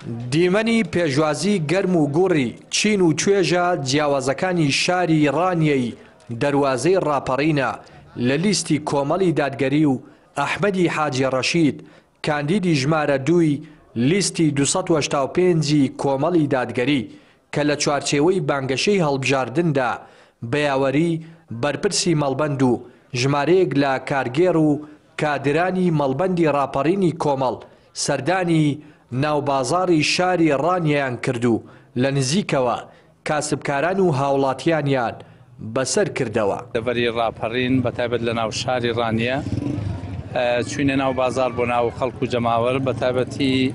دیمەنی پێشوازی گەرم و گوڕی چین و توێژە جیاوازەکانی شاری ڕانیەی دەروازەی ڕاپەڕینە لە لیستی کۆمەڵی دادگەری و ئەحمەدی حاجی ڕەشید کاندیدی ژمارە دووی لیستی 285 ی کۆمەڵی دادگەری کە لە چوارچێوەی بانگەشەی هەڵبژاردندا بە یاوەری بەرپرسی مەڵبەند و ژمارەیەک لە کارگێڕ و کادرانی مەڵبەندی ڕاپەڕینی کۆمەڵ سەردانی ناوبازاڕی شاری ڕانیەیان کرد و لە نزیکەوە کاسبکاران و هاوڵاتیانیان بەسەر کردەوە. دەڤەری ڕاپەڕین بە تایبەت لە ناو شاری ڕانیە چوینە ناو بازاڕ بۆ ناو خەڵک و جەماوەر بە تایبەتی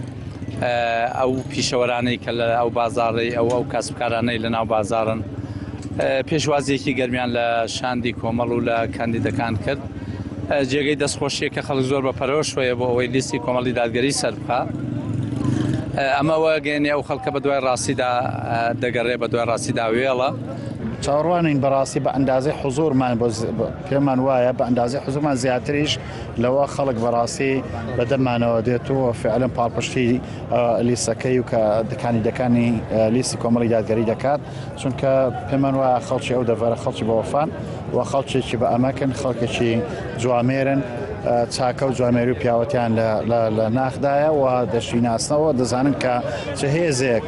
ئەو پیشەوەرانەی کە لە ئەو بازاڕەی ئەو ئەو کاسبکارانەی لە ناو بازاڕن پێشوازیەکی گەرمیان لە شاندی کۆمەڵ و لە کاندیدەکان کرد. جێگەی دەستخۆشیە کە خەڵک زۆر بە پەرۆشەوەیە بۆ ئەوەی لیستی کۆمەڵی دادگەری سەربخا. ئەمە وەگەیەنێ ئەو خەڵکە بە دوای ڕاستیدا دەگەڕێ، بە دوای ڕاستیدا وێڵە. چاوەڕوانین بەڕاستی بە ئەندازەی حزوورمان بۆ پێمان وایە بە ئەندازەی حزوورمان زیاتریش لەوە خەڵک بەڕاستی بە دەمانەوە دێت و فعلەن پاڵپشتی لیستەکەی و کە کاندیدەکانی لیستی کۆمەڵی دادگەری دەکات. چونکە پێمان وایە خەڵکی ئەو دەڤەرە خەڵکی بەوەفان و خەڵکێکی بە ئەمەکن، خەڵکێکی جوامێرن، چاکە و جوامێری و پیاوەتیان لە ناخدایە و دەشیناسنەوە، دەزانن کە چ هێزێک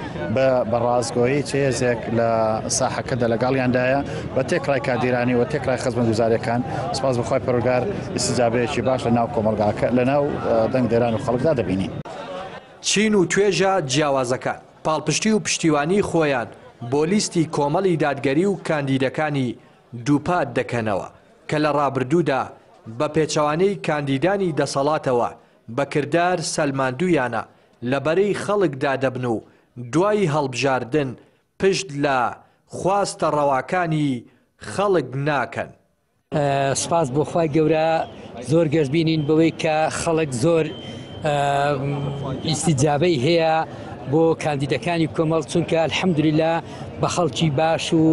بە ڕاستگۆیی، چ هێزێک لە ساحەکەدا لەگەڵیاندایە بە تێکڕای کادیرانی و تێکڕای خزمەتگوزارییەکان. سوپاس بۆ خوای پەروەردگار ئیستیجابەیەکی باش لە ناو کۆمەڵگاکە، لە ناو دەنگدەران و خەڵکدا دەبینین. چین و توێژە جیاوازەکان. پاڵپشتی و پشتیوانیی خۆیان بۆ لیستی کۆمەڵی دادگەری و کاندیدەکانی دووپات دەکەنەوە کە لە ڕابردوودا بە پێچەوانەی کاندیدانی دەسەڵاتەوە بە کردار سەلماندوویانە لە بەرەی خەڵکدا دەبن و دوای هەڵبژاردن پشت لە خواستە ڕەواکانی خەڵک ناکەن. سوپاس بۆ خوای گەورە زۆر گەشببینین بەوەی کە خەڵک زۆر ئیسیجابەی هەیە بۆ کاندیدەکانی کۆمەڵ چونکە الحەمدللا بە خەڵکی باش و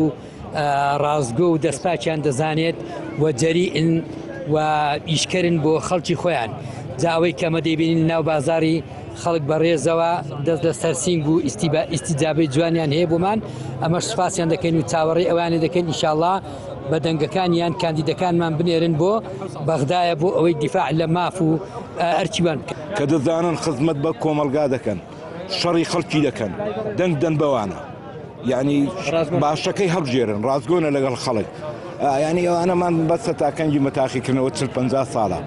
ڕاستگۆ و دەستپاکیان دەزانێت و جەریئن و ئیشکەرن بۆ خەڵکی خۆیان جا ئەوەی کەمە دەیبینین ناو بازاری خەڵک بە ڕێزەوە دەست لە سەر سینگ و ئیستیبا ئیستیجابەی جوانیان هەیە بۆمان ئەمەش سوپاسیان دەکەین و چاوەڕێی ئەوانی دەکەین ئینشاڵڵا بە دەنگەکانیان کاندیدەکانمان بنێرن بۆ بەغدایە بۆ ئەوەی دیفاع لە ماف و ئەرکی وان بکەن. کە دەزانن خزمەت بە کۆمەڵگا دەکەن شەڕی خەڵکی دەکەن دەنگ دەن بەوانە یعنی باشەکەی هەڵبژێرن ڕاستگۆنە لەگەڵ خەڵک یعنی ئەوانەمان بەسە تاکەنگی مەتاقیکردنەوە چل پەنجا ساڵە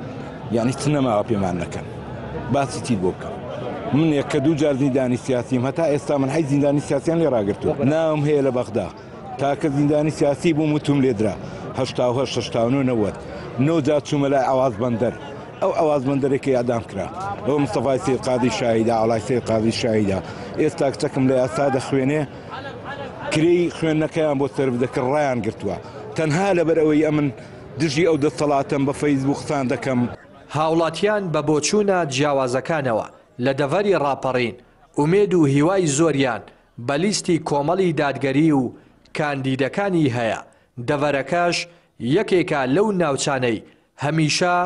یعنی چ نەماوە پێمان نەکەن باسی چیت بۆ بکەم من یەکە دوو جار زیندانی سیاسیم هەتا ئێستا من حەی زیندانی سیاسیان لێ ڕاگرتووە ناوم هەیە لە بەغدا تاکە زیندانی سیاسی بووم و توم لێدرا 88 89 90 نۆ جار چوومە لای عەواز بەندەر ئەو عەواز بەندەرێک کە ئیعدام کرا ئەوە مستەفای سەید قادری شاهیدە عەڵای سەید قادری شاهیدە ئێستا کچەکم لە یاسا دەخوێنێ کرێی خوێندنەکەیان بۆ سەرف دەکرد ڕایان گرتووە تەنها لەبەر ئەوەی ئەمن دژی ئەو دەسەڵاتەم بە فەیسبووک قسان دەکەم. هاوڵاتیان بە بۆچوونە جیاوازەکانەوە لە دەڤەری ڕاپەڕین ئومێد و هیوای زۆریان بە لیستی کۆمەڵی دادگەری و کاندیدەکانی هەیە، دەڤەرەکەش یەکێکە لەو ناوچانەی هەمیشە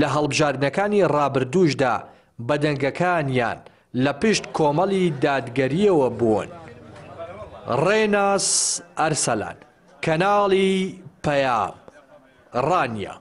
لە هەڵبژاردنەکانی ڕابردووشدا بە دەنگەکانیان لە پشت کۆمەڵی دادگەرییەوە بوون. ڕێناس ئەرسەلان، کەناڵی پەیام، ڕانیە.